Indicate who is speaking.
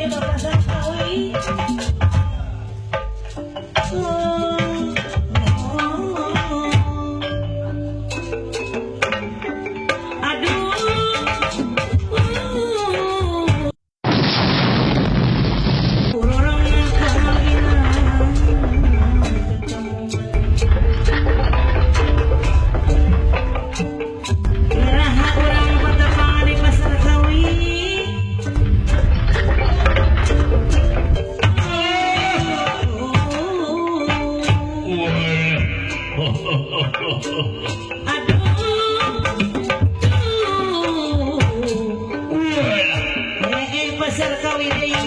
Speaker 1: Bapak Kawi. Aduh, urang kawina Iraha urang patapangan di pasar Kawi. Aduh, pasar Kawi deui.